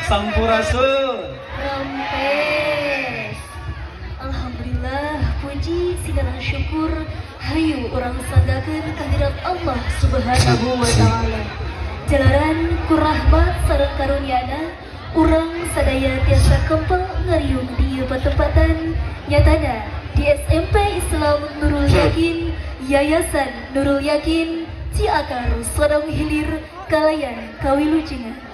Sampurasun. Rampes. Alhamdulillah, puji sinareng syukur hayu urang sanggakeun kehadirat Allah Subhanahu wa taala. Jalaran ku rahmat sareng karunyana urang sadaya tiasa kempel ngariung di ieu patempatan, nyatana di SMP Islam Nurul Yakin, Yayasan Nurul Yakin, Ciakar, Sodong Hilir, kalayan kawilujengan.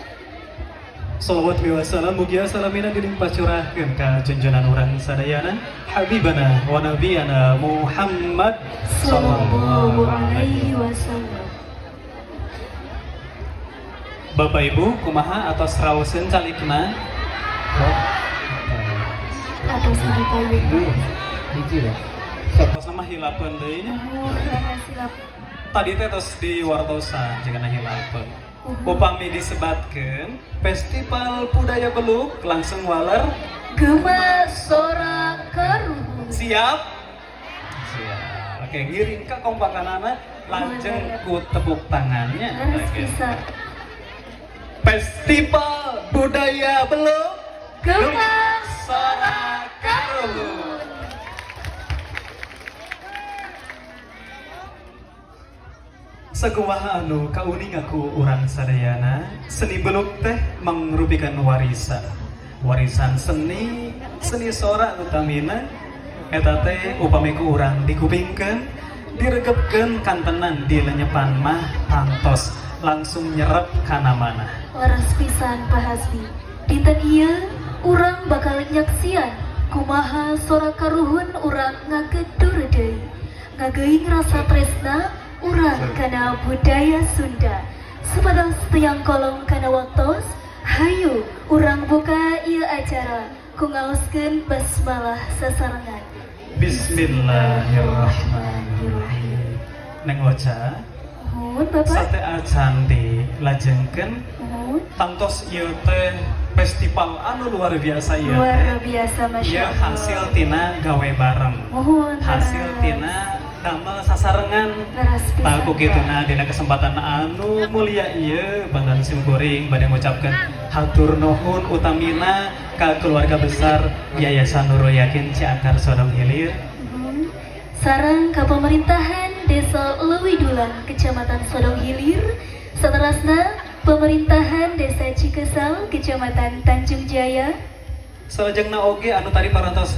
Salawat wa salam mugia salamina dilimpah curahkeun ka junjunan urang sadayana, habibana wa nabiyana Muhammad sallallahu alaihi wasallam. Bapak Ibu, kumaha atos raoseun calikna? Oh. Atos dipayun. Hiji ya. Tos mah hilapeun deui nya. Oh, silap. Tadi teh tos diwartosan jigana hilapeun. Upami disebatkeun Festival Budaya Beluk langsung waler Gema Sora Karuhun. Siap? Siap. Oke, ngiring ka kompakanana lajeng ku tepuk tangannya. Harus Oke. bisa. Festival Budaya Beluk Gema Sora Karuhun. Sakumaha anu kauninga ku urang sadayana, seni beluk teh mangrupikan warisan. Warisan seni, seni sora utamina eta teh upami ku urang dikupingkeun, diregepkeun, kantenan dilenyepan mah tangtos langsung nyerep kana mana. Leres pisan, Pak Hasbi. Dinten ieu urang bakal nyaksian kumaha sora karuhun urang ngagedur deui. Ngageuing rasa tresna urang kana budaya Sunda. Supados teu kolong kana waktos, hayu urang buka ieu acara ku ngaoskeun basmalah sasarengan. Bismillahirrahmanirrahim. Neng Ocha, Nuhun, Bapak. Sateuacan dilajengkeun, Nuhun. Tangtos ieu teh festival anu luar biasa ieu Luar teh. biasa, Masya Ieu Allah. Hasil tina gawe bareng. Muhun. Hasil Leres. tina damel sasarengan. Leres pisan. Tah, ku kituna dina kesempatan anu mulia ieu panginten simkuring bade ngucapkeun hatur nuhun utamina ka keluarga besar Yayasan Nurul Yakin Ciakar Sodong Hilir. Sareng ka pemerintahan Desa Leuwi Dulang, Kecamatan Sodong Hilir, saterasna pemerintahan Desa Cikesal, Kecamatan Tanjung Jaya. Salajengna oge anu tadi parantos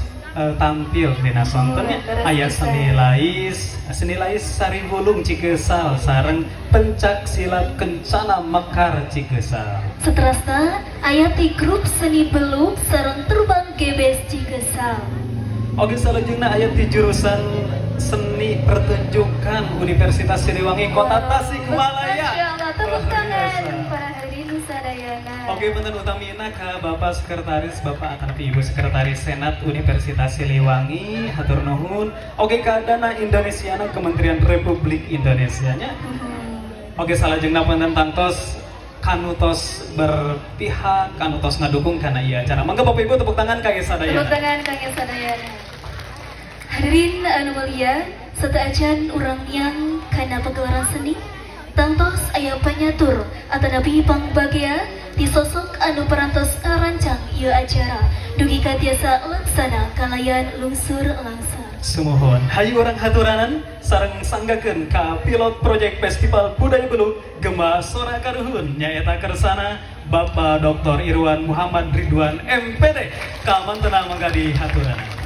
tampil dina sonten nya, Oh, leres aya pisan. Seni lais Sari Wulung Cikesal sareng pencak silat Kencana Mekar Cikesal. Saterasna aya ti grup seni beluk sareng terbang Gebes Cikesal. Oke, salajengna aya ti jurusan seni pertunjukan Universitas Siliwangi Kota Tasikmalaya. Masya Allah, tepuk Luar tangan biasa. Para hadirin sadayana. Oke, punten utamina ka Bapak Sekretaris, Bapak atanapi Ibu Sekretaris Senat Universitas Siliwangi, hatur nuhun. Oke, ka Dana Indonesiana Kementerian Republik Indonesia nya. Oke, salajengna punten tangtos ka nu tos berpihak, ka nu tos ngadukung kana ieu acara. Mangga Bapak Ibu tepuk tangan kangge sadayana. Tepuk tangan kangge sadayana. Hadirin anu mulia, sateuacan urang yang kana pegelaran seni, tangtos aya panyatur atanapi pangbagea ti sosok anu parantos ngarancang ieu acara dugi ka tiasa laksana kalayan lungsur langsar. Sumuhun, hayu urang haturanan sareng sanggakeun ka pilot project Festival Budaya Beluk Gema Sora Karuhun, nyaeta kersana Bapak Dr. Irwan Muhammad Ridwan MPD. Kamantena mangga dihaturanan.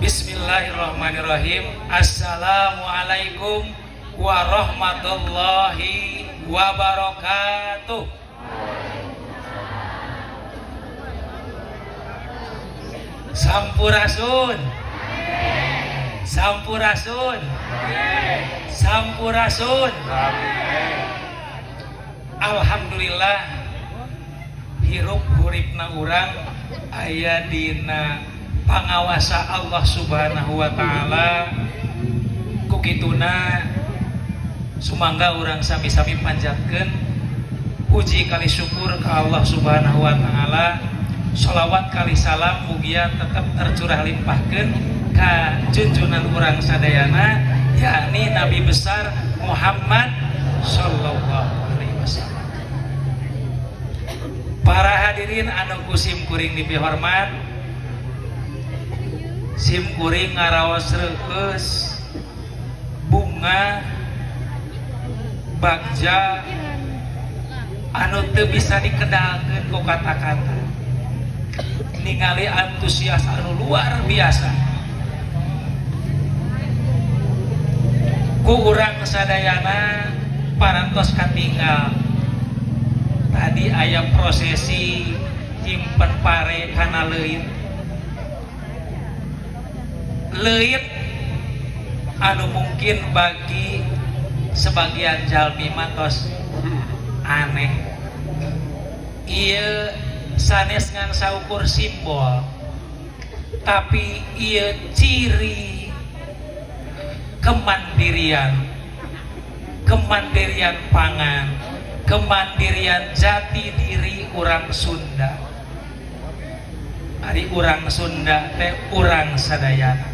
Bismillahirrahmanirrahim. Assalamualaikum warahmatullahi wabarakatuh. Sampurasun. Sampurasun. Sampurasun. Alhamdulillah, hirup huripna urang aya dina pangawasa Allah Subhanahu wa taala. Ku kituna sumangga urang sami-sami panjatkeun puji kali syukur ke Allah Subhanahu wa taala. Sholawat kalih salam mugia tetap tercurah limpahkeun ka junjunan urang sadayana, yakni Nabi besar Muhammad sallallahu alaihi wasallam. Para hadirin anu ku sim kuring dipihormat, sim kuring ngaraos reueus, bunga bagja anu teu bisa dikedalkeun ku kata-kata, ningali antusias anu luar biasa ku urang sadayana. Parantos katinggal tadi aya prosesi nyimpen pare kana leuit leuit anu mungkin bagi sebagian jalmi mah tos aneh. Ieu sanes ngan saukur simbol, tapi ieu ciri kemandirian, kemandirian pangan, kemandirian jati diri orang Sunda. Ari urang Sunda teh urang sadayana.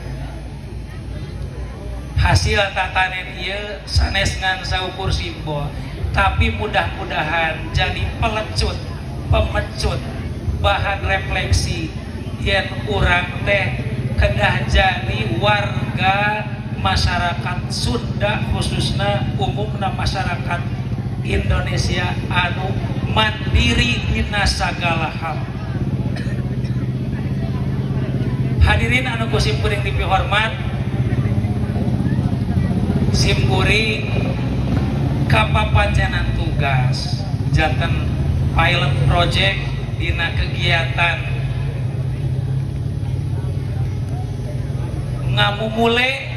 Hasil tatanen ieu sanes ngan saukur simbol, tapi mudah-mudahan jadi pelecut, pemecut, bahan refleksi yen urang teh kedah jadi warga masyarakat Sunda, khususnya umumna masyarakat Indonesia anu mandiri dina sagala hal. Hadirin anu ku sim kuring dipihormat, sim kuring kapapacenan tugas janten pilot project dina kegiatan ngamumule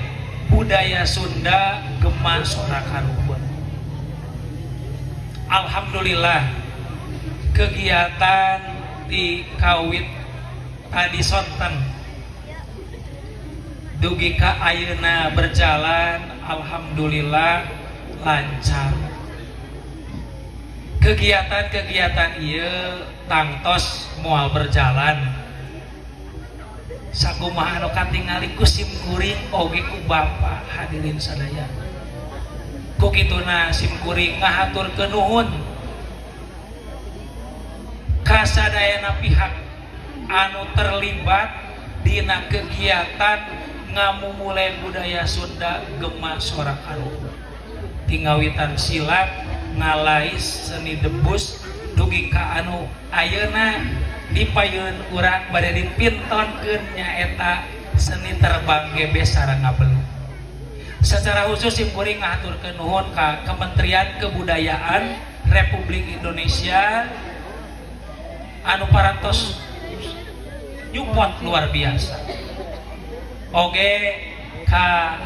budaya Sunda Gema Sora Karuhun. Alhamdulillah kegiatan di kawit tadi sonten dugi ka ayeuna berjalan alhamdulillah lancar. Kegiatan-kegiatan ieu tangtos moal berjalan sakumaha anu katingali ku sim kuring oge ku bapa hadirin sadaya. Ku kituna sim kuring ngahaturkeun nuhun ka sadayana pihak anu terlibat dina kegiatan ngamumule budaya Sunda Gema Sora Karuhun. Tingawitan silat, ngalais, seni debus, dugi ka anu ayeuna dipayun urang bade dipintonkeun nyaeta seni terbang gebes sareng ngabeluk. Secara khusus sim kuring ngahaturkeun nuhun ka Kementerian Kebudayaan Republik Indonesia anu parantos nyupport luar biasa. Oge ka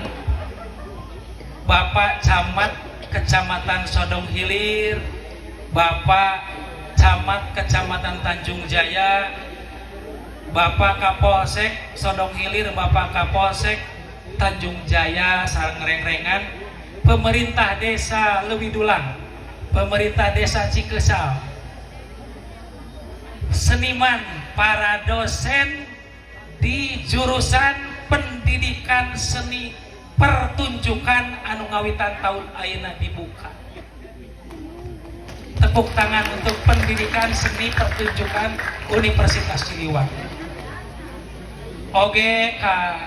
Bapak Camat Kecamatan Sodong Hilir, Bapak Camat Kecamatan Tanjung Jaya, Bapak Kapolsek Sodong Hilir, Bapak Kapolsek Tanjung Jaya sareng reng-rengan, pemerintah desa Leuwidulang, pemerintah desa Cikeusal, seniman, para dosen di jurusan pendidikan seni pertunjukan anu ngawitan tahun ayeuna dibuka. Tepuk tangan untuk pendidikan seni pertunjukan Universitas Siliwangi. Oge ka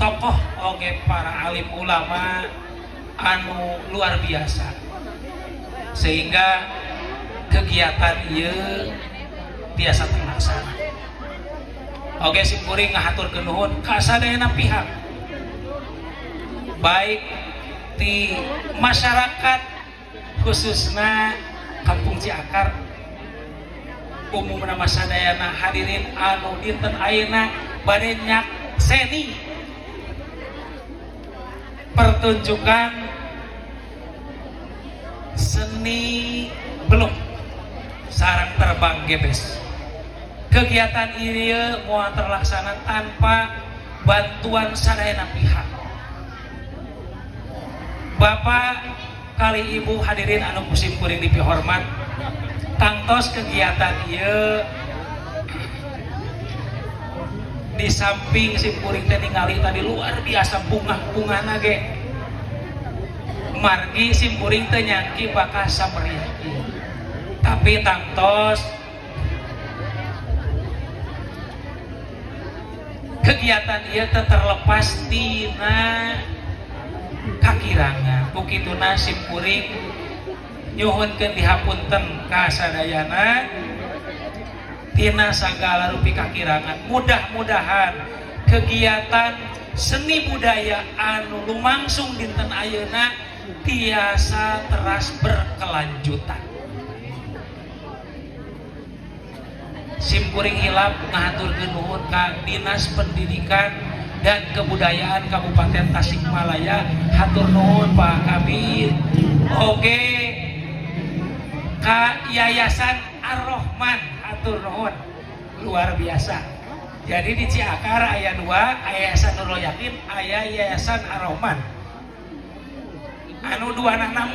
tokoh, oge para alim ulama anu luar biasa sehingga kegiatan ieu biasa terlaksana. Oge sim kuring ngahaturkeun nuhun ka sadayana pihak, baik di masyarakat khususnya Kampung Ciakar, umumna sadayana hadirin anu dinten ayeuna bade nyakseni pertunjukan seni beluk sareng terbang gebes. Kegiatan ini moal terlaksana tanpa bantuan sadayana pihak. Bapak kalih Ibu hadirin anu ku sim kuring dipihormat, tangtos kegiatan ieu Di samping simkuring teh ningali tadi luar biasa bungah-bungahna ge, margi simkuring teh nyangki bakal sameriah ieu. Tapi tangtos kegiatan ieu teh terlepas tina kakirangan. Ku kituna simkuring nyuhunkeun dihapunten ka sadayana tina sagala rupi kakirangan. Mudah-mudahan kegiatan seni budaya anu lumangsung dinten ayeuna tiasa teras berkelanjutan. Simkuring hilap ngahaturkeun nuhun ka Dinas Pendidikan dan Kebudayaan Kabupaten Tasikmalaya, hatur nuhun Pak Kabid. Oke, ka Yayasan Ar-Rahman, hatur nuhun luar biasa. Jadi di Ciakar aya dua, aya Yayasan Nurul Yakin, aya Yayasan Ar-Rahman. Anu dua anak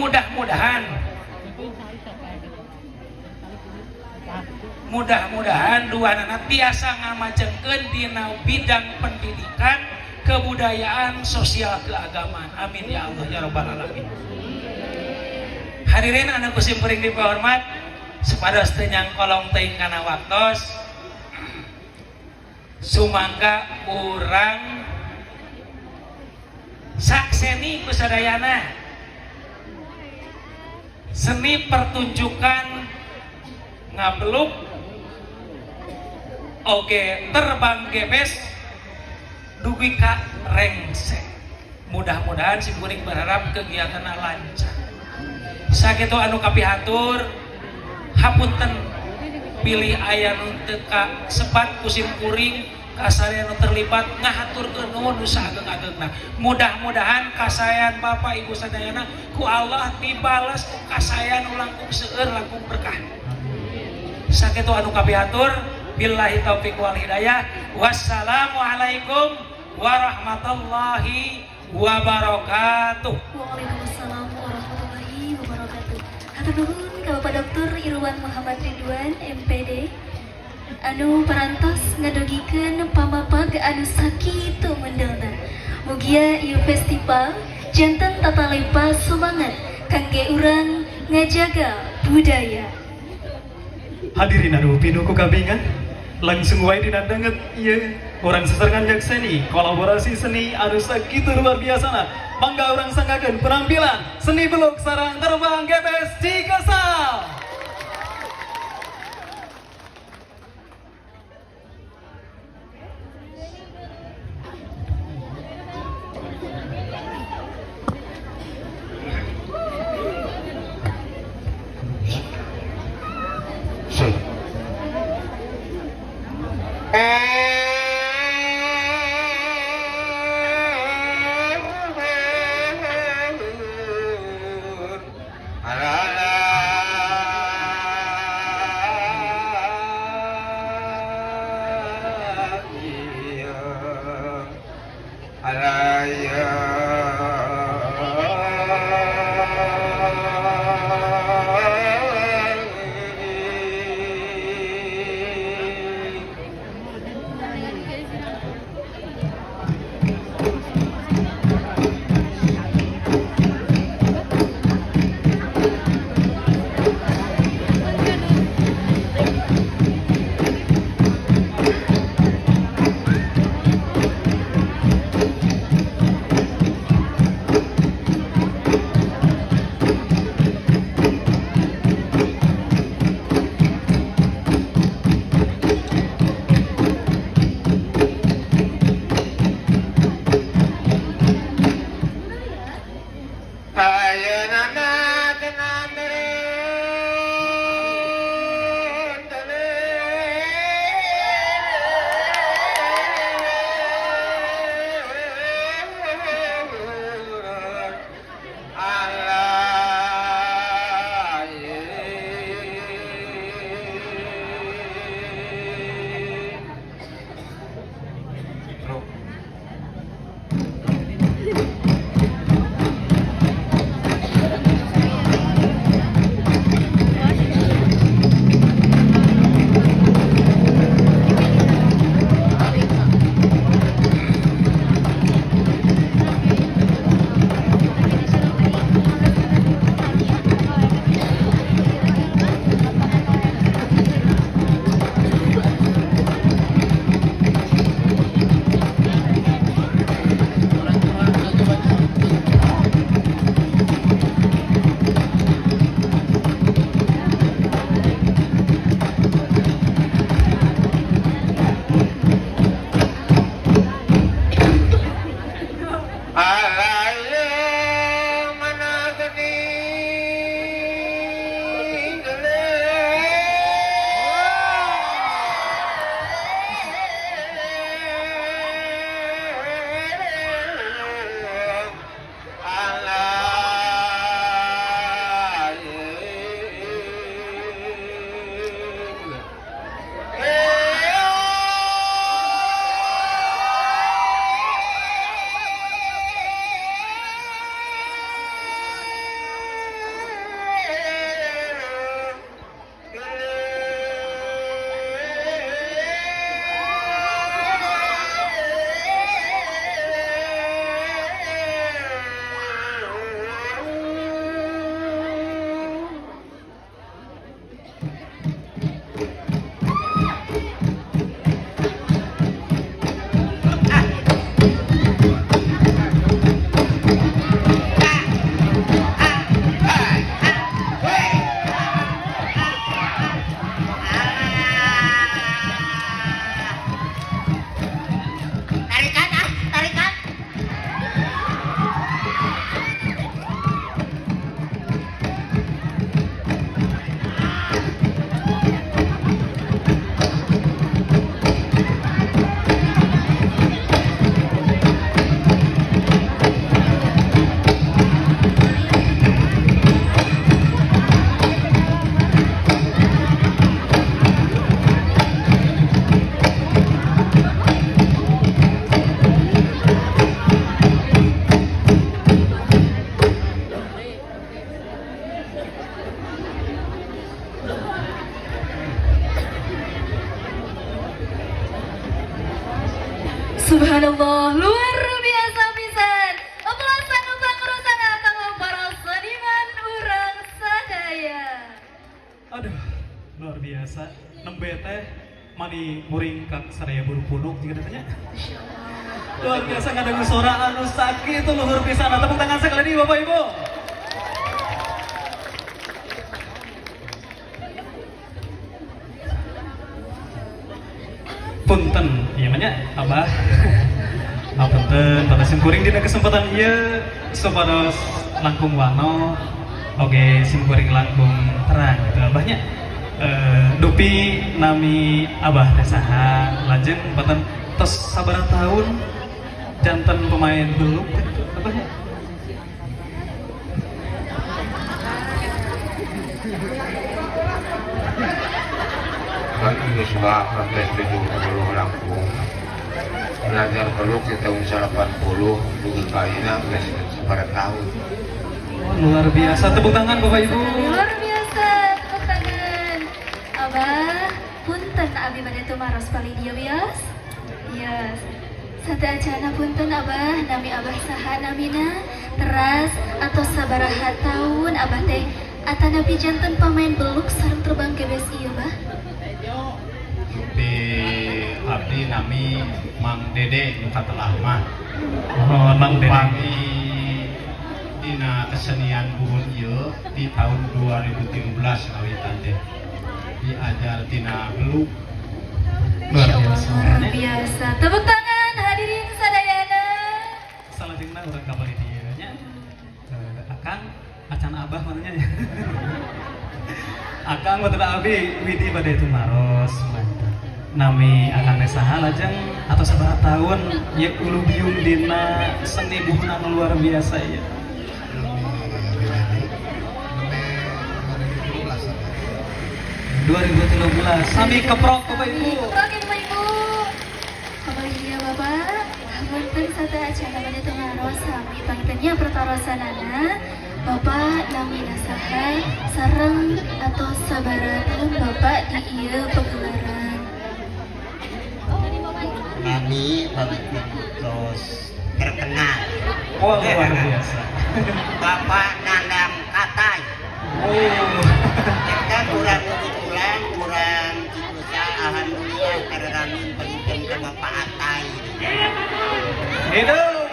mudah-mudahan dua anak tiasa ngamajengkeun dina bidang pendidikan, kebudayaan, sosial, keagamaan. Amin ya Allah ya rabbal alamin. Hadirin anu ku simkuring dipihormat, supados teu nyangkolong teuing kana waktos, sumangga urang sakseni ku sadayana seni pertunjukan ngabeluk oge terbang gebes dugi ka rengsek. Mudah-mudahan simkuring berharap kegiatan lancar. Sakitu anu kapihatur, hapunten pilih aya nu teu kasebat ku simkuring, kasaean nu terlibat ngahaturkeun nuhun nu saageng-agengna. Mudah-mudahan kasaean Bapak Ibu sadayana ku Allah dibales ku kasaean nu langkung seueur langkung berkah. Sakitu anu kapihatur, billahi taufik wal hidayah. Wassalamualaikum warahmatullahi wabarakatuh. Waalaikumsalam warahmatullahi wabarakatuh. Hatur nuhun ka Bapak Dr. Irwan Muhammad Ridwan MPD anu parantos ngadugikeun pamapag anu sakitu mendelna. Mugia ieu festival janten tatalepa semangat kangge urang ngajaga budaya. Hadirin anu pinuh ku kabingan, langsung wae dina danget ieu urang sesarengan nyakseni kolaborasi seni anu sakitu luar biasana. Mangga urang sanggakeun penampilan seni beluk sareng terbang gebes Cikesal. Mana geuning geleng. Allah. Tarikan ah, tarikan. Subhanallah, luar biasa pisan. Aplasan pangrosana kanggo para seniman urang sadaya. Aduh, luar biasa. Nembe teh mani muringkak saraya buru punuk juga datanya. Luar biasa ngadangu sora anu sakitu luhur pisan. Tepuk tangan sekali lagi Bapak Ibu. Punten, iya mah nya Abah. Apunten, pada simkuring dina kesempatan ieu supados langkung wano oge simkuring langkung terang gitu abahnya. Dupi nami Abah teh saha, lajeng batan tos sabaraha tahun janten pemain beluk teh gitu abahnya? Kan geus sampai 70 langkung belajar peluk di tahun 80 dugi ka ayeuna geus sabaraha tahun. Oh, luar biasa, tepuk tangan Bapak Ibu. Luar biasa, tepuk tangan. Abah, punten abi bade tumaros paling dieu wios. Yes. Sateuacana punten Abah, nami Abah saha namina, teras atau sabaraha tahun Abah teh atanapi janten pemain beluk sareng terbang gebes ieu, Bah? Di abdi nami Mang Dede nu katelah mah. Oh, Mang Dede. Upami dina kesenian buhun ieu di tahun 2013 ngawitan teh diajar tina beluk. Luar Masya Allah, biasa. luar biasa. Tepuk tangan hadirin sadayana. Salajengna urang kabari dieu nya. Akang acan Abah mananya ya. Akang boten abi widi bade tumaros. Nami Akang teh saha, lajeng atau sabaraha tahun ieu ulubiung dina seni buhun anu luar biasa ieu? Nami Dede, nembe 2013 apa. 2013 sami keprok Bapak Ibu. Keprokin Bapak Ibu. Kembali dia Bapak. Hapunten sateuacana bade tumaros sami pangintennya pertarosanana. Bapak nami saha sareng atau sabaraha tahun Bapak di ieu pegelaran? Nami pamit terus terkenal. Oh, luar biasa. Bapak Nandang Katai. Oh. Kita kurang kebetulan kurang Cikusa, alhamdulillah terramin penginten ke Bapak Atai. Hidup.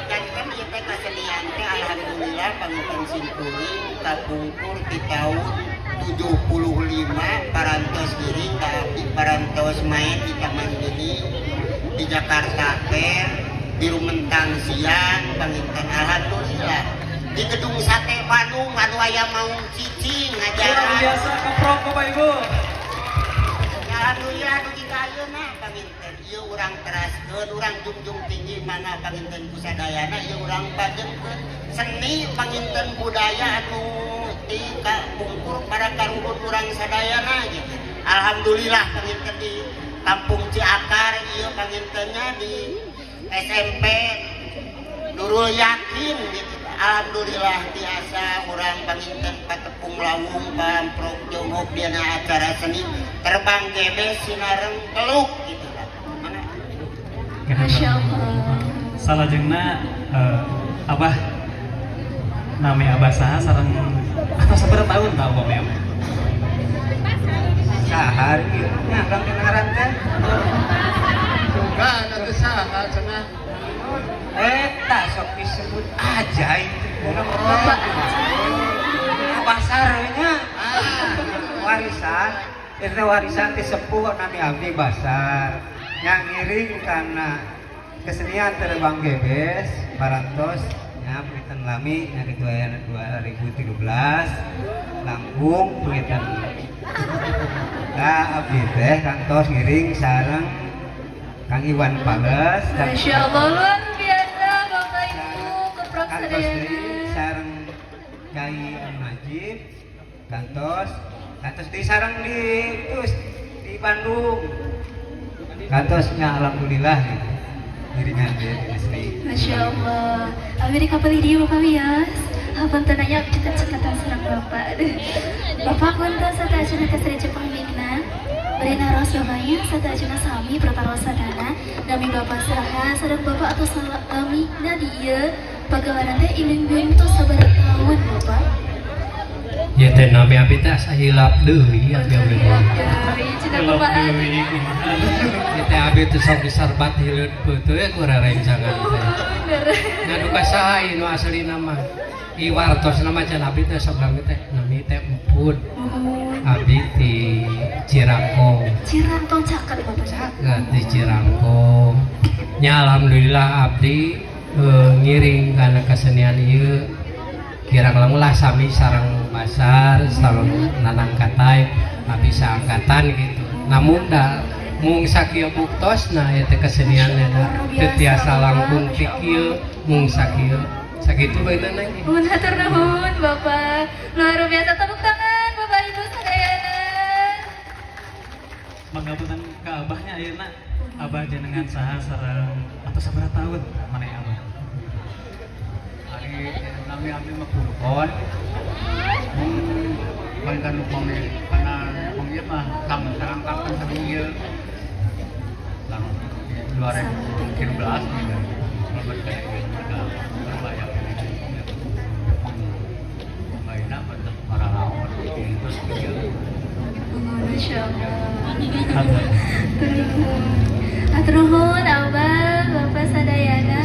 Dan kan ieu teh kesenian teh alhamdulillah panginten simkuring kapungkur di tahun 75 parantos diri ka abdi parantos main di Taman Mini di Jakarta Fair di Rumentang. siang panginten. Alhamdulillah di Gedung Sate Bandung anu aya Maung Cicing Luar ngajaran. Biasa keprok, Bapak Ibu. Alhamdulillah dugi ka ayeuna panginten ieu urang teraskeun, urang junjung tinggi mana panginten ku sadayana ieu urang pajengkeun seni panginten budaya anu di kapungkur para karuhun urang sadayana gitu. Alhamdulillah panginten di Kampung Ciakar ieu pangintennya di SMP Nurul Yakin gitu. Alhamdulillah biasa urang panginten patepung lawung pamprok jongok dina acara seni terbang gebes sinareng peluk gitu lah. Mana? Masya Allah. Salajengna Abah, nami Abah saha sareng atau sabaraha tahun tahu Bapak ya? Sahar ieu nya urang teh ngaran teh. Sugan atuh saha cenah. Eta sok disebut aja itu. Bapak. Basar nya. Warisan, itu warisan ti sepuh, nami abdi Basar. Yang ngiring karena kesenian terbang gebes parantos nya punten lami nya di 2013 langkung punten. Nah, abdi teh kantos ngiring sareng Kang Iwan Fals. Masya Allah, luar biasa Bapak Ibu keprok Kantos deui sadayana. Sareng Kyai Najib, kantos kantos di sareng di terus di Bandung kantosnya, alhamdulillah gitu ngiringan di seni. Masya Allah. Amerika kapal di Bapak Wias. Hapunten nanya cekat-cekatan sareng Bapak. Bapak punten sateuacanna keseri Jepang Migna. Bari naros bapaknya sateuacanna sami pratarosanana, nami Bapak saha sareng Bapak atau salamina di ieu pagelaran teh iling tos sabaraha tahun, Bapak? Ya teh nami abdi teh asa hilap deui abdi abdi. Deui cenah Hilap kumaha? Deui kumaha. Ya teh abdi teh sok diserbat hileud peuteui ku rerencangan teh. Bener. Ngadu ka saha ieu nu aslina mah? Iwartos nama can abdi teh sok nami teh nami teh Emput. Muhun. Abdi ti Cirangkong. Cirangkong caket, Bapak. Caket di Cirangkong. Nya alhamdulillah abdi ngiring kana kesenian ieu kirang langkung lah sami sareng Basar, sareng Nanang Katai, abdi saangkatan gitu. Namun da mung sakieu buktosna ieu teh kesenian eta teu tiasa langkung ti kieu, mung sakieu. Sakitu bae nang. Nuhun, hatur nuhun Bapak. Luar biasa, tepuk tangan Bapak Ibu sadayana. Mangga punten ka abahnya ayeuna. Abah jenengan saha sareng atau sabaraha tahun mana abah? Ari nami abdi mah Purkon. Mung paling upami kana mung ieu mah lamun saangkatan sareng ieu. Lamun 2013 gitu. Mlebet ka ieu ka Purbaya. Mainna bentuk para lawan terus ieu. Masya Allah. Hatur nuhun. Hatur nuhun Abah, Bapak sadayana.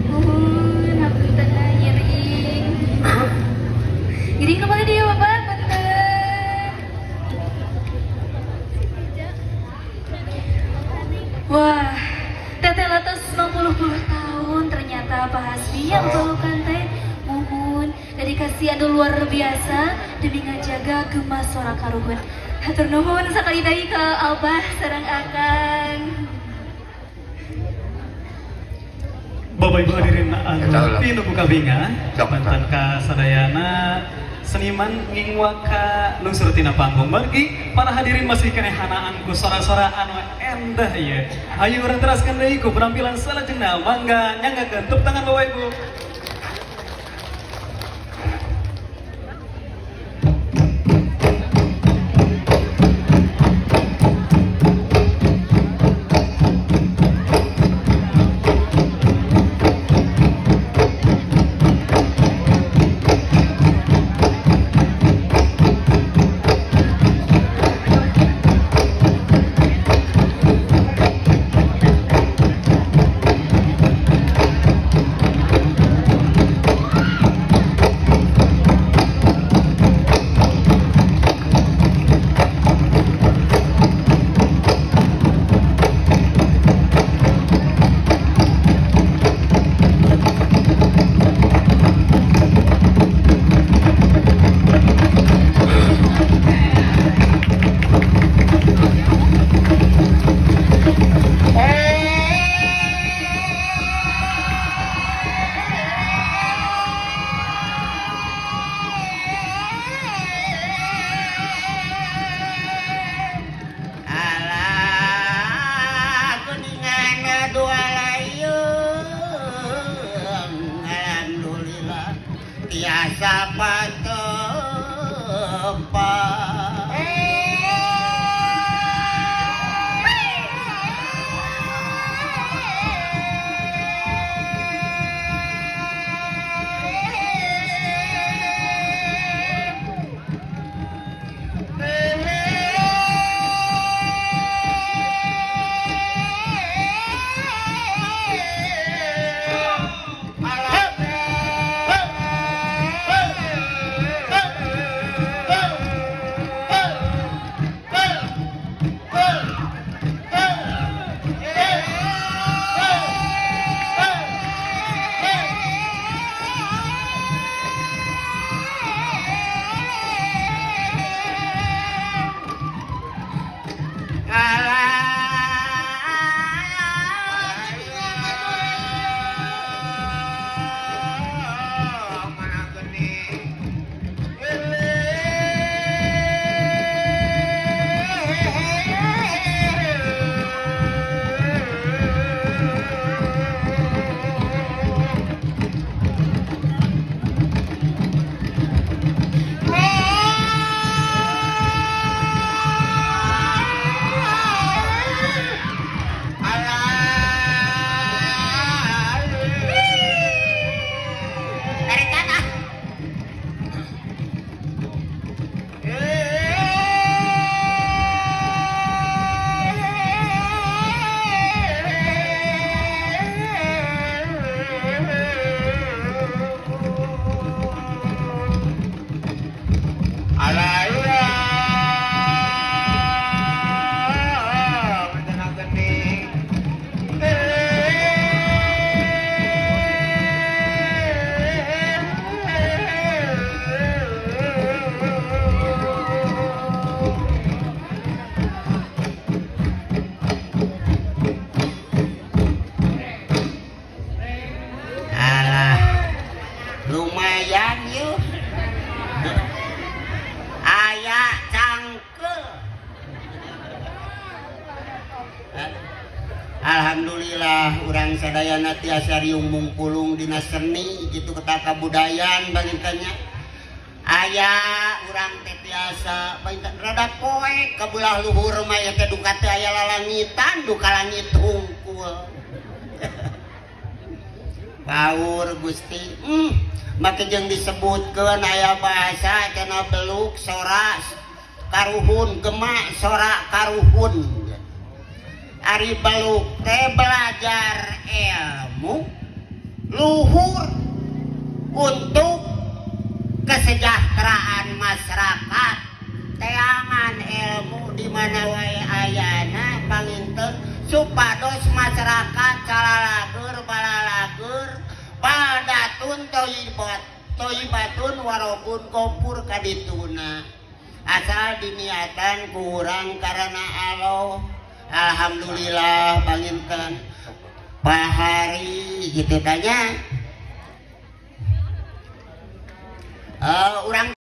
Nuhun, hapunten ngiring. Ngiring kembali dia Bapak, punten. Wah, teteh latos 50 tahun ternyata Pak Hasbi yang pelukan teh. Muhun, dedikasi anu luar biasa demi ngajaga gema sora karuhun. Hatur nuhun sekali deui ke Abah sareng Akang. Bapak Ibu hadirin anu Eta ulah. pinuh kabinga, Sok, bantan ka sadayana seniman ngingwa ka lungsur tina panggung. Margi para hadirin masih keneh hanaan ku sora-sora anu endah ieu. Ayo urang teraskeun deui ku penampilan salajengna. Mangga nyanggakeun tepuk tangan, Bapak Ibu. Tiasa patepang. Alah, lumayan yuk. Aya cangkel. Alhamdulillah urang sadayana tiasa riung mungpulung dina seni gitu kata kabudayan panginten nya. Aya urang teh tiasa panginten rada poek ka belah luhur mah ya teh duka teu aya lalangitan duka langit hungkul. Paur Gusti. Make jeung disebutkeun aya bahasa cenah beluk sora karuhun gema sora karuhun. Ari beluk teh belajar ilmu luhur untuk kesejahteraan masyarakat. Teangan ilmu di mana wae ayana panginten supados masyarakat calalager balalager baldatun toyibat toyibatun warobun gopur kadituna asal diniatan kurang karena Allah. Alhamdulillah panginten bahari gitu tanya urang.